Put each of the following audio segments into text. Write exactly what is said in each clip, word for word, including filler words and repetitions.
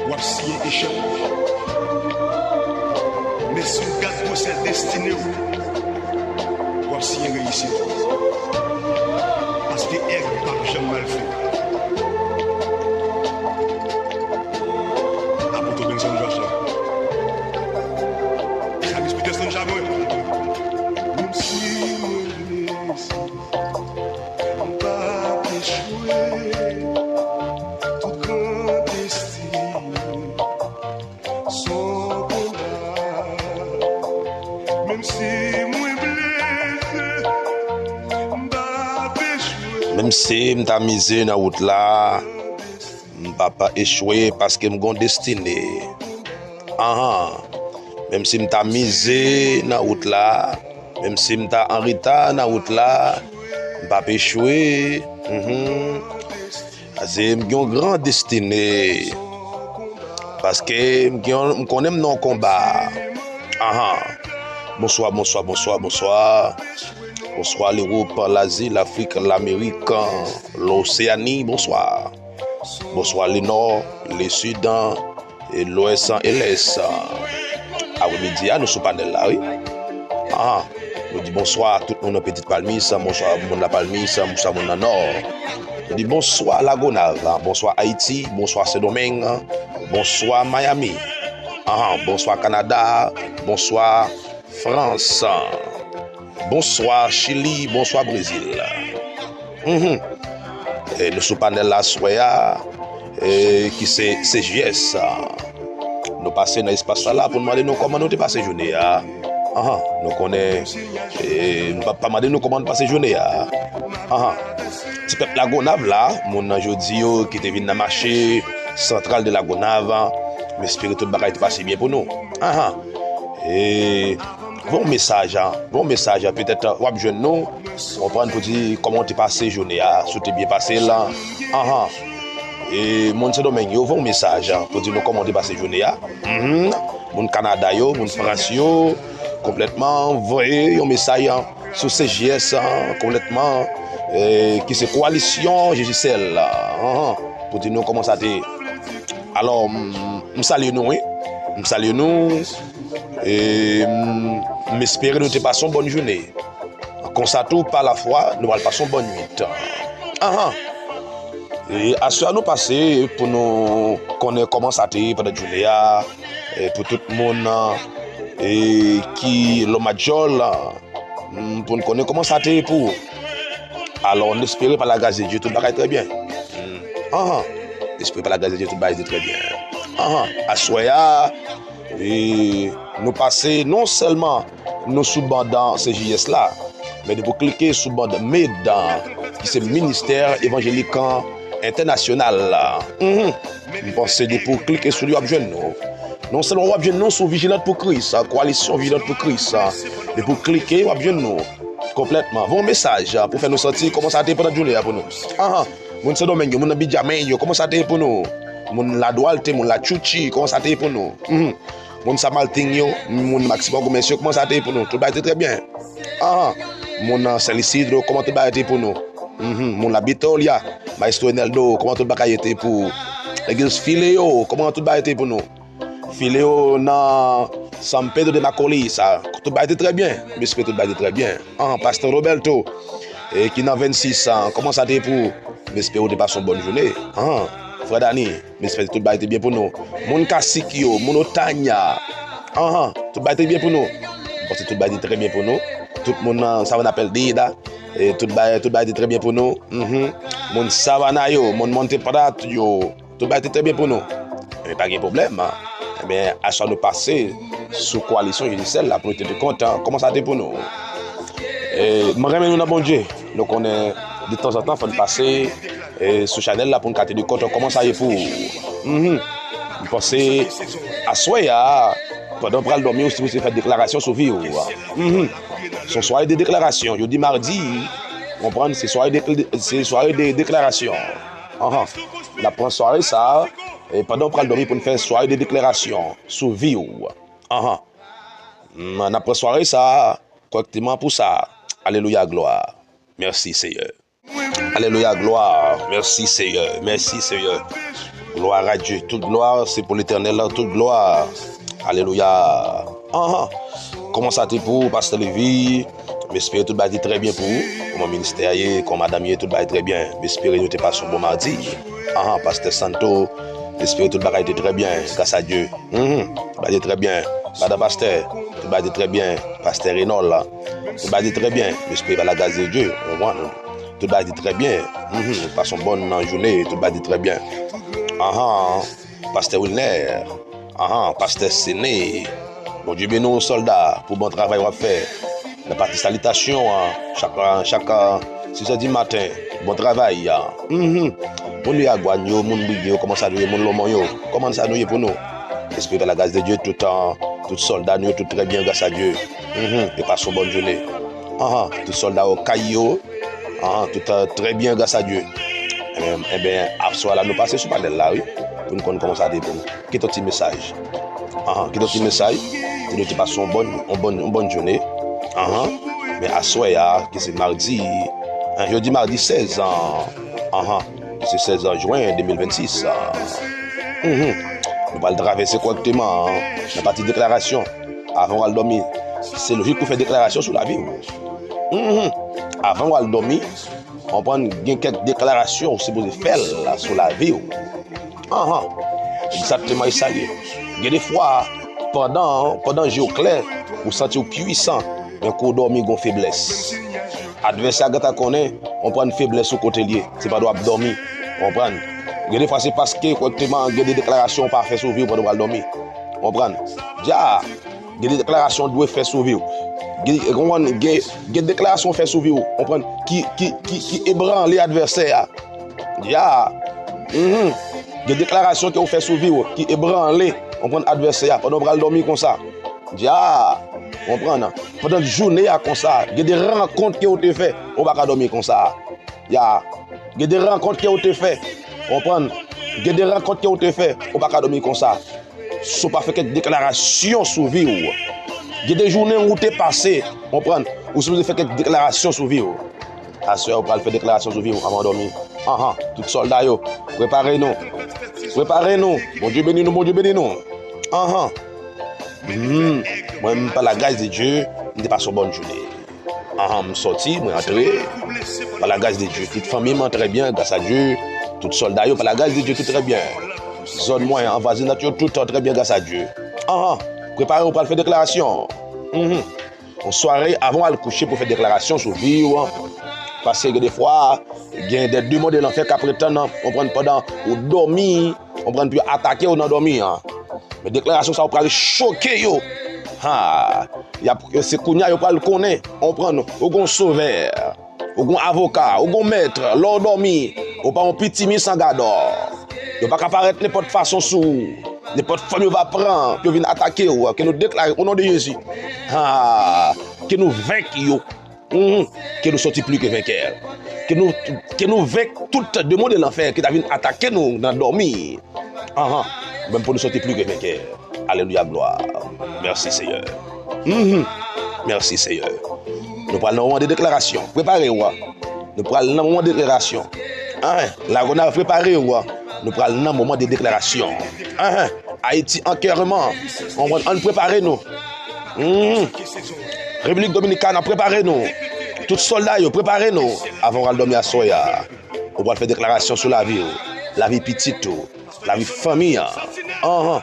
W ap siyen echèk ou. Men si w gad gwosè destine w, w ap siyen reyisit. Paske èg p ap janm mal fè. Apotre Benson George la. Samis Peterson Chabon. Menm si mwen blese, m p ap echwe. Tout gran destine s on konba. Menm si mwen blese, m p ap echwe. Menm si m ta mize nan wout la, m p ap echwe paske m gon destine. Anhan. Menm si m ta mize nan wout la, menm si m ta an reta nan wout la, m p ap echwe. Mhm. Paske m gen yon gran destine. Paske m gen yon, m konnen m nan yon konba. Anhan. Bonswa, bonswa, bonswa, bonswa. Bonswa Lewòp, Lazi, Lafrik, Lamerik, Loseani, bonswa. Bonswa Lenò, Lesid, e Lwès, e Lès. Apremidi a, nou sou panèl la, wi. Ah, nou di bonswa a tout moun nan Petit Palmis, bonswa moun Lapalmis, bonswa moun nan Nò. Nou di bonswa Lagonav, bonswa Ayiti, bonswa Sendomeng, bonswa Miami. Ah, bonswa Kanada, bonswa Frans. Bonswa Chili, bonswa Brezil. Mhm. E nou sou panèl la aswè a, e ki se C J S. Nou pase nan espas la la pou n mande nou kòman nou te pase jounen a. Anhan, nou konnen, e, nou pa, pa mande nou kòman nou pase jounen a. Anhan. Ti pèp Lagonav la, moun nan jodi yo ki te vin nan mache santral de Lagonav, m espere tout bagay te pase byen pou nou. Anhan. E, voye yon mesaj, voye yon mesaj, petèt w ap jwenn nou, konprann pou di kòman w te pase jounen a, si w te byen pase l. Anhan. E, moun Sendomeng yo, voye yon mesaj pou di nou kòman w te pase jounen a. Mhm. Moun Kanada yo, moun Frans yo, konplètman, voye yon mesaj sou C J S, konplètman, e, ki se Kowalisyon Jezi Sèl, anhan, pou di nou kòman sa te ye. Alò, m, m salye nou, wi. M salye nou. E, m, m espere nou te pase yon bòn jounen. Konsa tou, pa lafwa, nou pral pase yon bòn nuit. Anhan. E aswè a nou pase pou nou konnen kòman sa te ye pandan jounen a. E pou tout moun, e, ki lòmadjòl, mm, pou n konnen kòman sa te ye pou ou. Alò, n espere pa la gras de Dye, tout bagay trè byen. Mm. Anhan. Espere pa la gras de Dye, tout bagay te trè byen. Anhan. Aswè a, e, nou pase non sèlman nou sou banda C J S la, men depi w klike sou banda MED, ki se Ministè Evanjelik Entènasyonal la. Mhm. M panse depi w klike sou li, w ap jwenn nou. Non sèlman w ap jwenn nou sou Vijilant pou Kris, Kowalisyon Vijilant pou Kris. Depi w klike, w ap jwenn nou konplètman. Voye yon mesaj pou fè nou santi kòman sa te ye pandan jounen an pou nou. Anhan. Moun Sendomeng yo, moun nan Bidjamen yo, kòman sa te ye pou nou? Moun Ladwalte, moun Latchouchi, kòman sa te ye pou nou? Mhm. Moun Samalting yo, moun Maksiman Gomès yo, kòman sa te ye pou nou? Tout bagay te trè byen. Anhan. Moun nan Sen Isidro, kòman tout bagay te ye pou nou? Mhm. Moun Labitolya, Maestro Eneldo, kòman tout bagay te ye pou ou? Legliz Fileo, kòman tout bagay te ye pou nou? Fileo nan San Pedro de Macorís, tout bagay te trè byen. M espere tout bagay te trè byen. Anhan, Pastè Roberto, e ki nan vennsis, kòman sa te ye pou ou? M espere w te pase yon bòn jounen. Anhan, frè Dani, m espere tout bagay te byen pou nou. Moun Kasik yo, moun Otanya. Anhan, tout bagay te byen pou nou. M panse tout bagay te trè byen pou nou. Tout moun nan Savannah Perdida, e tout bagay, tout bagay te trè byen pou nou. Mhm. Moun Savannah yo, moun Monte Prat yo, tout bagay te trè byen pou nou. Men pa gen pwoblèm. Ebyen, aswè nou pase sou Kowalisyon Jezi Sèl la pou nou tande kont kòman sa te ye pou nou. E, mwen renmen nou nan Bondye. Nou konnen, detanzantan, fò n pase, e, sou chanèl la pou n ka tande kont kòman sa ye pou ou. Mhm. M panse, aswè a, pandan w pral dòmi, ou sipoze fè deklarasyon sou vi w. Mhm. Se yon sware de deklarasyon. Yo di madi, w konprann, se sware de, se sware de deklarasyon. Anhan. N ap pran sware sa a, e pandan w pral dòmi pou n fè sware de deklarasyon sou vi w. Anhan. Mm, n ap pran sware sa a kòrèkteman pou sa. Alelouya, glwa. Mèsi, Seyè. Alelouya, glwa. Mèsi, Seyè. Mèsi, Seyè. Gloire à Dieu. Tout glwa se pou Letènèl, tout glwa. Alelouya. Anhan. Kòman sa te pou ou, Pastè Levi? M espere tout bagay te trè byen pou ou. Kòman ministè a ye, kòman madanm ye, tout bagay trè byen. M espere nou te pase yon bon madi. Anhan, Pastè Santo, m espere tout bagay te trè byen, gras a Dye. Mhm. Tout bagay te trè byen. Madan Pastè, tout bagay te trè byen. Pastè Renòl, tout bagay te trè byen. M espere pa la gras de Dye, ou konprann? Tout bagay te trè byen. Mhm. Pase yon bòn jounen, tout bagay te trè byen. Anhan. Pastè Wilner, anhan, Pastè Sene. Bondye beni w, sòlda, pou bon travay w ap fè. Nan pati salitasyon an, chak, chak, sizè di maten, bon travay. Mhm. Moun Miragwàn yo, moun Briye yo, kòman sa nou ye, moun Lomon yo, kòman sa nou ye pou nou? Espere la gras de Dye, tout, tout sòlda nou yo, tout trè byen, gras a Dye. Mhm. E pase yon bòn jounen. Anhan, tout sòlda yo, kay yo, anhan, tout, trè byen, gras a Dye. Enben, enben, aswè la, nou pase sou panèl la, wi, pou n konn kòman sa te pou nou. Kite yon ti mesaj. Anhan, kite yon ti mesaj. Pou nou te pase yon bòn, yon bòn, yon bòn jounen. Anhan. Men aswè a, ki se madi, en, jodi madi sèz, an, anhan, ki se sèz jen de mil vennsis, an. Mhm. Nou pral travèse kòrèkteman, an, nan pati deklarasyon. Avan w al dòmi, se lojik pou fè deklarasyon sou lavi w. Mhm. Avan w al dòmi, konprann, gen kèk deklarasyon ou sipoze fè l sou lavi w. Anhan. Egzakteman, e sa ye. Gen de fwa, pandan, pandan je w klè, ou santi w pwisan, men kou w dòmi, gon feblès. Advèsè a gentan konnen, konprann, feblès ou kote l ye. Se pandan w ap dòmi, konprann. Gen de fwa, se paske, kòrèkteman, gen de deklarasyon ou pa fè sou vi w pandan w al dòmi. Konprann. Dja, gen de deklarasyon w dwe fè sou vi w. Gen, konprann, gen, gen deklarasyon w fè sou vi w, konprann, ki, ki, ki, ki ebranle advèsè a. Ya. Mhm. Gen deklarasyon ke w fè sou vi w ki ebranle, konprann, advèsè a pandan w pral dòmi konsa. Ya. Konprann. Pandan jounen a konsa, gen de rankont ke w te fè, ou pa ka dòmi konsa. Ya. Gen de rankont ke w te fè, konprann. Gen de rankont ke w te fè, ou pa ka dòmi konsa. Si w pa fè kèk deklarasyon sou vi w. Gen de jounen ou te pase, konprann, ou sipoze fè kèk deklarasyon sou vi w. Aswè, ou pral fè deklarasyon sou vi w avan w dòmi. Anhan, tout sòlda yo, prepare nou. Prepare nou. Bondye beni nou, Bondye beni nou. Anhan. Hmm. Mwen, pa la gras de Dye, m te pase yon bòn jounen. Anhan, m sòti, mwen antre. Pa la gras de Dye, tout fanmi m an trè byen, gras a Dye. Tout sòlda yo, pa la gras de Dye, tout trè byen. Zòn mwen an, vwazinaj yo, tout an trè byen, gras a Dye. Anhan, prepare w pral fè deklarasyon. Mhm. Yon sware avan w al kouche pou fè deklarasyon sou vi w. Paske gen de fwa, gen de demon de lanfè k ap ret tann, konprann, pandan ou dòmi, konprann, pou yo atake w nan dòmi an. Men deklarasyon sa yo pral choke yo. Ha! Y ap, se kounye a yo pral konnen, konprann, ou gon sovè, ou gon avoka, ou gon mèt, lè w dòmi, ou pa yon pitimi san gadò. Yo pa ka parèt nenpòt fason sou ou, nenpòt fòm yo va pran pou yo vin atake w, ke nou deklare o non de Jezi. Ha! Ke nou venk yo. Mhm. Ke nou sòti pli ke venkè. Ke nou, ke nou venk tout demon de lanfè ki ta vin atake nou nan dòmi. Anhan. Menm pou nou sòti pli ke venkè. Alelouya, glwa. Mèsi, Seyè. Mhm. Mèsi, Seyè. Nou pral nan moman de deklarasyon. Prepare w. Nou pral nan moman de deklarasyon. Anhen. Lagonav, prepare w. Nou pral nan moman de deklarasyon. Anhen. Ayiti, ankèman. Ann, ann prepare nou. Hmm. Repiblik Dominikana, prepare nou. Tout sòlda yo, prepare nou. Avan w al dòmi aswè a, ou pral fè deklarasyon sou lavi w, lavi pitit ou, lavi fanmi an. Anhan.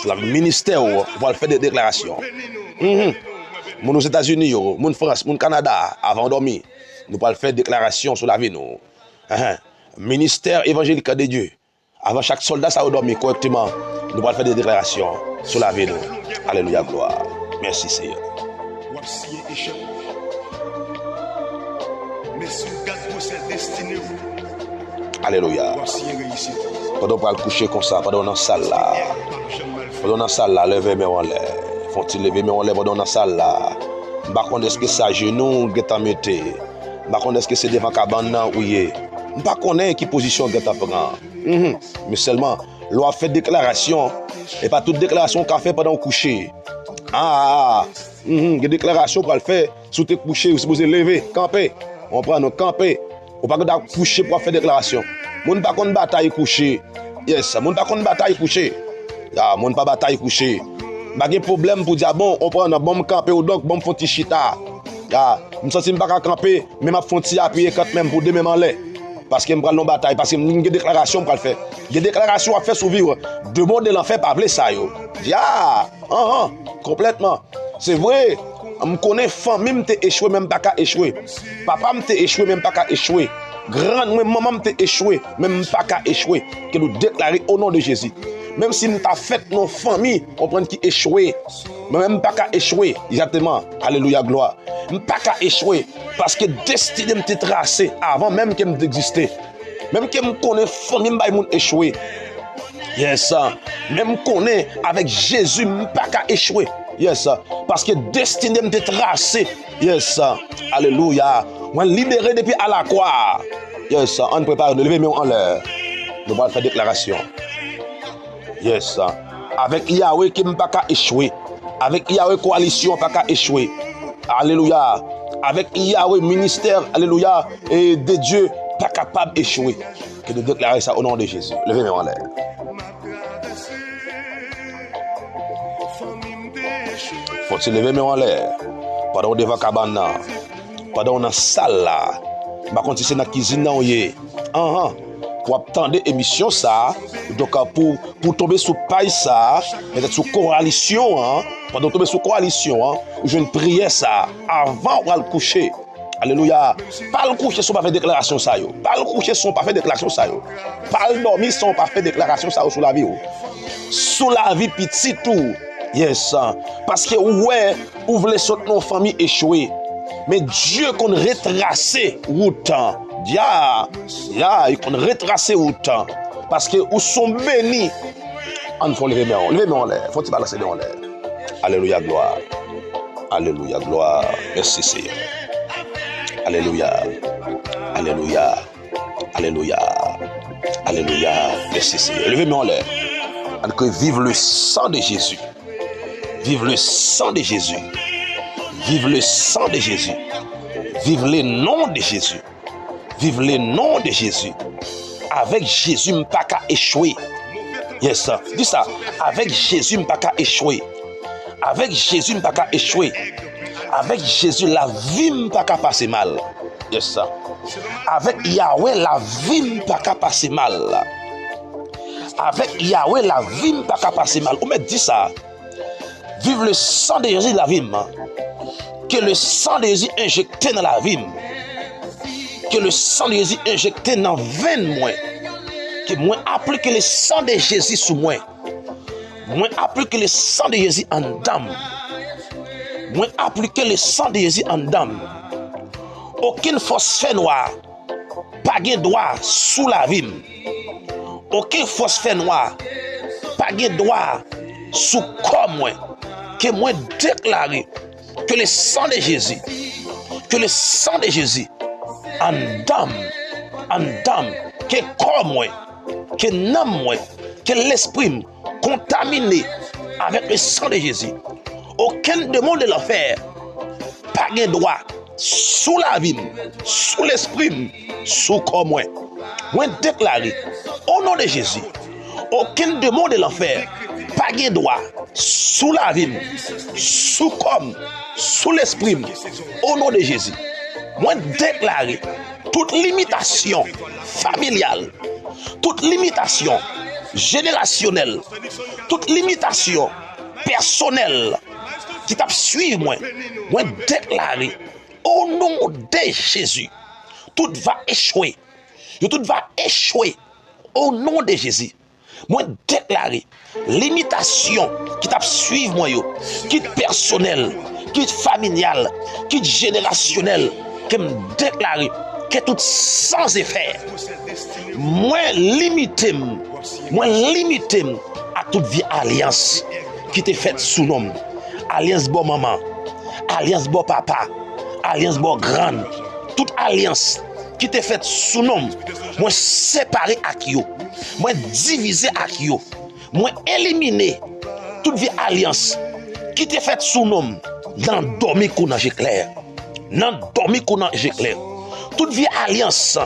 Sou lavi ministè w, ou pral fè de deklarasyon. Mhm. Moun Ozetazini yo, moun Frans, moun Kanada, avan w dòmi, nou pral fè deklarasyon sou lavi nou. Anhan. Ministè Evanjelik de Dye. Avan chak sòlda sa yo dòmi kòrèkteman, nou pral fè de deklarasyon sou lavi nou. Alelouya, glwa. Mèsi, Seyè. W ap siyen echèk ou. Men si w gad gwosè destine w, alelouya, w ap siyen reyisit ou. Pandan w pral kouche konsa, pandan w nan sal la, pandan w nan sal la, leve men w anlè. Fè yon ti leve men w anlè pandan w nan sal la. M pa konn èske se ajenou w gentan mete. M pa konn èske se devan kabann nan ou ye. M pa konnen ki pozisyon w gentan pran. Mhm. Men sèlman, lè w ap fè deklarasyon, e pa tout deklarasyon w ka fè pandan w kouche. Ah, ah, ah. Mhm. Gen deklarasyon w pral fè, si w te kouche, ou sipoze leve, kanpe. Konprann, ou kanpe. Ou pa gen dwa kouche pou w ap fè deklarasyon. Moun pa konn batay kouche. Yes, moun pa konn batay kouche. Ya, moun pa batay kouche. M pa gen pwoblèm pou di, a bon, ou pran nan, bon, m kanpe, ou donk, bon, m fè yon ti chita. Ya, m santi m pa ka kanpe, men m ap fè yon ti apiye kantmenm pou demen m anlè. Paske m pral nan batay, paske m gen deklarasyon m pral fè. Gen deklarasyon w ap fè sou vi w. Demon de lanfè pa vle sa yo. Ya, anhan, konplètman. Se vre, m konnen fanmi m te echwe, men m pa ka echwe. Papa m te echwe, men m pa ka echwe. Grann mwen, manman m te echwe, men m pa ka echwe. Ke nou deklare o non de Jezi. Menm si m ta fèt nan yon fanmi, konprann ki echwe, men m pa ka echwe. Egzakteman. Alelouya, glwa. M pa ka echwe. Paske destine m te trase avan menm ke m te egziste. Menm ke m konnen fanmi m bay moun echwe. Yes. Men m konnen avèk Jezi m pa ka echwe. Yes. Paske destine m te trase. Yes. Alelouya. Mwen libere depi alakwa. Yes. Ann prepare nou. Leve men w anlè. Nou pral fè deklarasyon. Yes. Avèk Yahweh ke m pa ka echwe. Avèk Yahweh koalisyon an pa ka echwe. Alelouya. Avèk Yahweh ministè, alelouya, e de Dye pa kapab echwe. Ke nou deklare sa o non de Jezi. Leve men w anlè. Fò ti leve men w anlè. Pandan w devan kabann nan. Pandan w nan sal la. M pa konn si se nan kizin nan w ye. Anhan. Pou w ap tande emisyon sa a. Donk, pou, pou w tonbe sou paj sa a, petèt sou koalisyon an, pandan w tonbe sou koalisyon an, ou jwenn priyè sa a avan w al kouche. Alelouya. Pa al kouche san w pa fè deklarasyon sa yo. Pa al kouche san w pa fè deklarasyon sa yo. Pa al dòmi san w pa fè deklarasyon sa yo sou lavi w. Sou lavi pitit ou. Yes. Paske ou wè, ou vle sot nan yon fanmi echwe. Men Dye konn retrase wout an. Ya, ya, li konn retrase wout an. Paske ou se yon beni. Ann fè w leve men w. Leve men w anlè. Fè w ti balanse men w anlè. Alelouya, glwa. Alelouya, glwa. Mèsi, Seyè. Alelouya. Alelouya. Alelouya. Alelouya. Mèsi, Seyè. Leve men w anlè. Ann kriye, vive le sang de Jésus. Vive le sang de Jésus. Vive le sang de Jésus. Vive le nom de Jésus. Vive le nom de Jésus. Avèk Jezi, m pa ka echwe. Yes. Di sa. Avèk Jezi, m pa ka echwe. Avèk Jezi, m pa ka echwe. Avèk Jezi, lavi m pa ka pase mal. Yes. Avèk Yahweh, lavi m pa ka pase mal. Avèk Yahweh, lavi m pa ka pase mal. Ou mèt di sa. Vive le sang de Jésus lavi m. Ke le sang de Jésus enjekte nan lavi m. Ke le sang de Jésus enjekte nan venn mwen. Ke mwen aplike le sang de Jésus sou mwen. Mwen aplike le sang de Jésus anndan m. Mwen aplike le sang de Jésus anndan m. Okenn fòs fènwa pa gen dwa sou lavi m. Okenn fòs fènwa pa gen dwa sou kò mwen. Ke mwen deklare ke le sang de Jésus, ke le sang de Jésus anndan m, anndan m, ke kò mwen, ke nanm mwen, ke lespri m kontamine avèk le sang de Jésus. Okenn demon de lanfè pa gen dwa sou lavi m, sou lespri m, sou kò mwen. Mwen deklare, o non de Jezi, okenn demon de lanfè pa gen dwa sou lavi m, sou kò m, sou lespri m, o non de Jezi. Mwen deklare, tout limitasyon familyal, tout limitasyon jenerasyonèl, tout limitasyon pèsonèl ki t ap swiv mwen, mwen deklare, o non de Jezi, tout va echwe. Yo tout va echwe. O non de Jezi, mwen deklare, limitasyon ki t ap swiv mwen yo, kit pèsonèl, kit familyal, kit jenerasyonèl, ke m deklare ke tout san efè. Mwen limite m, mwen limite m ak tout vye alyans ki te fèt sou non m. Alyans bò manman, alyans bò papa, alyans bò grann, tout alyans ki te fèt sou non m, mwen separe ak yo, mwen divize ak yo, mwen elimine tout vye alyans ki te fèt sou non m nan dòmi kou nan je klè. Nan dòmi kou nan je klè. Tout vye alyans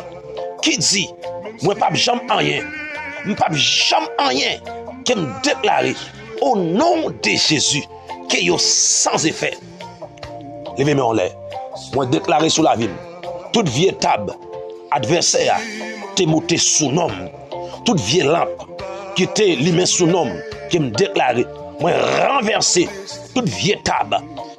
ki di, mwen p ap janm anyen, M p ap janm anyen ke m deklare o non de Jezi ke yo san efè. Leve men w anlè. Mwen deklare sou lavi m, tout vye tab advèsè a te moute sou non m, tout vye lanp ki te limen sou non m, ke m deklare, mwen ranvèse tout vye tab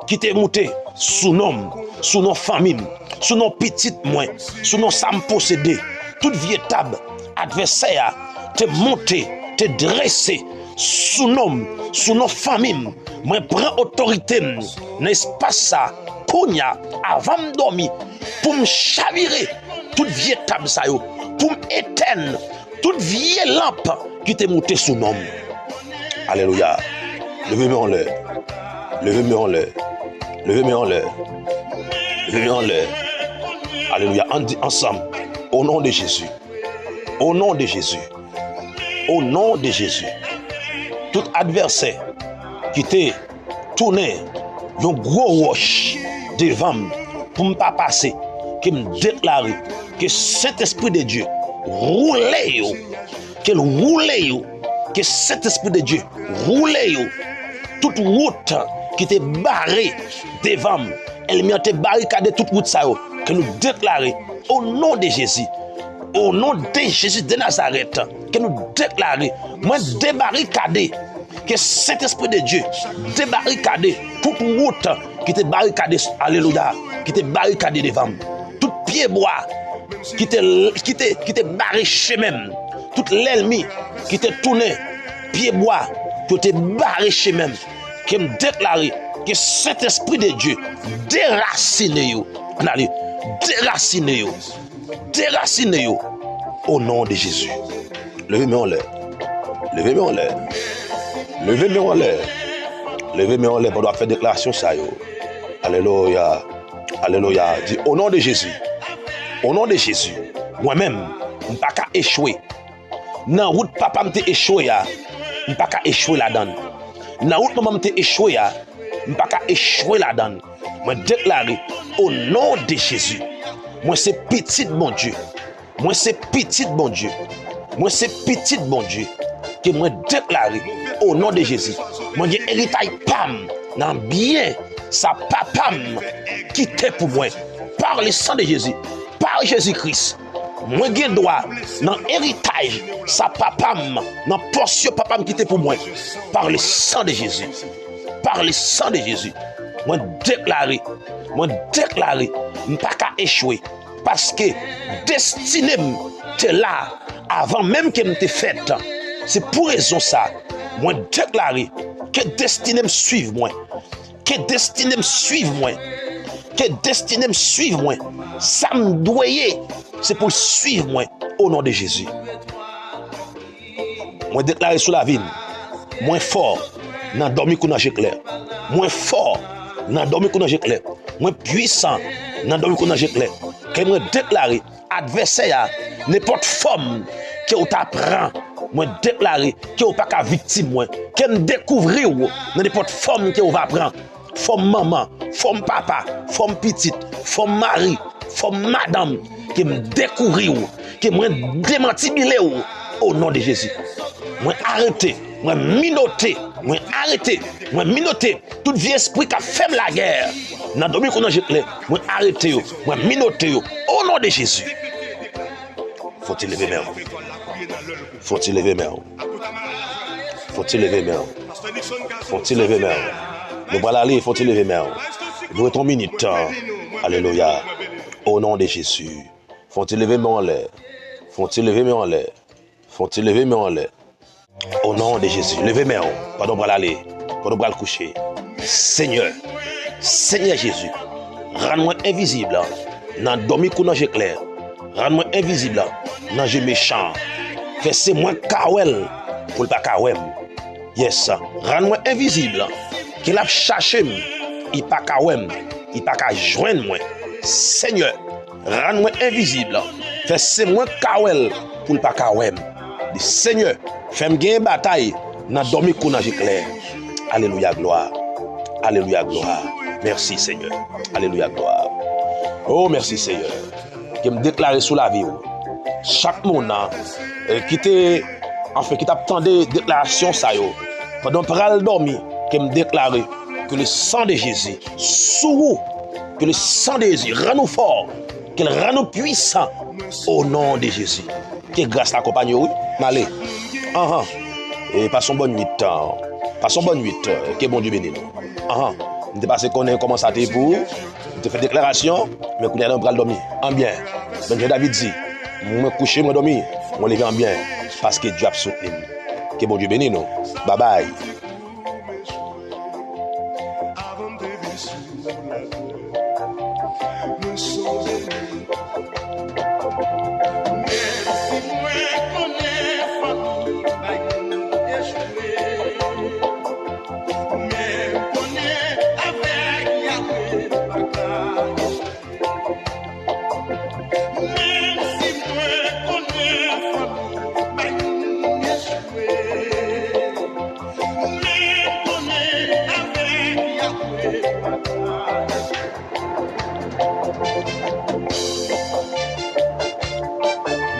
ki te moute sou non m, sou non fanmi m, sou non pitit mwen, sou non sa m posede. Tout vye tab advèsè a te monte, te drese sou non m, sou non fanmi m. Mwen pran otorite m nan espas sa a, kounye a, avan m dòmi, pou m chavire tout vye tab sa yo, pou m etèn tout vye lanp ki te moute sou non m. Alelouya. Leve men w anlè. Leve men w anlè. Leve men w anlè. Leve men w anlè. Alelouya. Ann di ansanm. O non de Jezi. O non de Jezi. O non de Jezi. Tout advèsè ki te tounen yon gwo wòch devan m pou m pa pase, ke m deklare ke Sentespri de Dye woule yo, ke l woule yo, ke Sentespri de Dye woule yo. Tout wout ki te bare devan m, ènmi an te barikade tout wout sa yo, ke nou deklare o non de Jezi. O non de Jezi de Nazarèt, ke nou deklare, mwen debarikade, ke Sentespri de Dye debarikade tout wout ki te barikade, alelouya, ki te barikade devan m. Tout pyebwa ki te, ki te, ki te bare chemen m, tout lènmi ki te tounen pyebwa, ki te bare chemen m, ke m deklare ke Sentespri de Dye derasine yo. Ann ale, derasine yo. Derasine yo. O non de Jezi. Leve men w anlè. Leve men w anlè. Leve men w anlè. Leve men w anlè pandan w ap fè deklarasyon sa yo. Alelouya. Alelouya. Di, o non de Jezi. O non de Jezi. Mwen menm, m pa ka echwe. Nan wout papa m te echwe a, m pa ka echwe ladan l. Nan wout manman m te echwe a, m pa ka echwe ladan l. Mwen deklare, o non de Jezi, mwen se pitit Bondye. Mwen se pitit Bondye. Mwen se pitit Bondye. Ke mwen deklare, o non de Jezi, mwen gen eritay pa m nan byen sa papa m kite pou mwen. Par le sang de Jésus, par Jésus Christ, mwen gen dwa nan eritaj sa papa m, nan pòsyon papa m kite pou mwen. Par le sang de Jésus. Par le sang de Jésus. Mwen deklare, mwen deklare, m pa ka echwe. Paske destine m te la avan menm ke m te fèt. Se pou rezon sa, mwen deklare ke destine m swiv mwen. Ke destine m swiv mwen. Ke destine m swiv mwen. Sa m dwe ye, se pou l swiv mwen. O non de Jezi. Mwen deklare sou lavi m, mwen fò nan dòmi kou nan je klè. Mwen fò nan dòmi kou nan je klè. Mwen pwisan nan dòmi kou nan je klè. Ke mwen deklare advèsè a, nenpòt fòm ke w ta pran, mwen deklare ke w pa ka viktim mwen. Ke m dekouvri w nan nenpòt fòm ke w va pran. Fòm manman, fòm papa, fòm pitit, fòm mari, fòm madanm, ke m dekouvri w, ke mwen demantibile w, o non de Jezi. Mwen arete, mwen minote, mwen arete, mwen minote tout vye espri k ap fè m lagè nan dòmi kou nan je klè, mwen arete yo, mwen minote yo, o non de Jezi. Fò w ti leve men w. Fò w ti leve men w. Fò w ti leve men w. Fò w ti leve men w. Nou pral ale, fò w ti leve men w. Nou ret yon minit. Alelouya. O non de Jezi. Fò w ti leve men w anlè. Fò w ti leve men w anlè. Fò w ti leve men w anlè. O non de Jezi, leve men w pandan w pral ale, pandan w pral kouche. Senyè, Senyè Jezi, rann mwen envizib nan dòmi kou nan je klè. Rann mwen envizib nan je mechan an. Fè se mwen k ka wè l pou l pa ka wè m. Yes, rann mwen envizib. Ke l ap chache m, li pa ka wè m, li pa ka jwenn mwen. Senyè, rann mwen envizib. Fè se mwen k ka wè l pou l pa ka wè m. Di, Senyè, fè m genyen batay nan dòmi kou nan je klè. Alelouya, glwa. Alelouya, glwa. Mèsi, Senyè. Alelouya, glwa. O, mèsi, Senyè. Ke m deklare sou lavi w. Chak moun nan, eh, ki te anfen, ki t ap tande deklarasyon sa yo, pandan w pral dòmi, ke m deklare que le sang de Jésus sou ou, que le sang de Jésus rend nous forts, qu'il rend nous puissants au nom de Jésus. Ke gras la akonpanye w, wi. M ale. Anhan. E pase yon bòn nwit. Pase yon bòn nwit. Ke Bondye beni nou. Anhan. M te pase konnen kòman sa te ye pou ou. M te fè deklarasyon, men kounye a la mwen pral dòmi. Anbyen. Men jan David di, mwen kouche, mwen dòmi, mwen leve anbyen, paske Dye ap soutni m. Ke Bondye beni nou. Babay.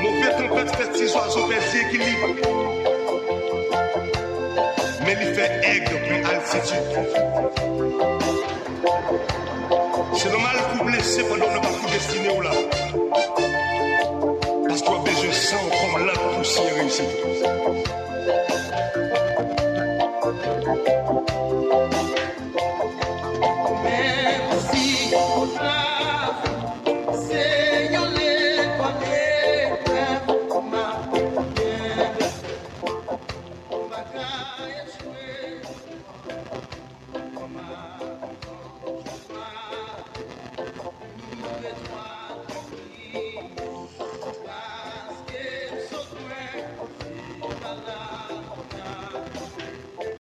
Move tanpèt fè ti zwazo pèdi ekilib, men li fè èg pran altitid. Se nòmal pou w blese pandan w nan pakou destine w la, paske w ap bezwen san w kòm lank pou w siyen reyisit ou.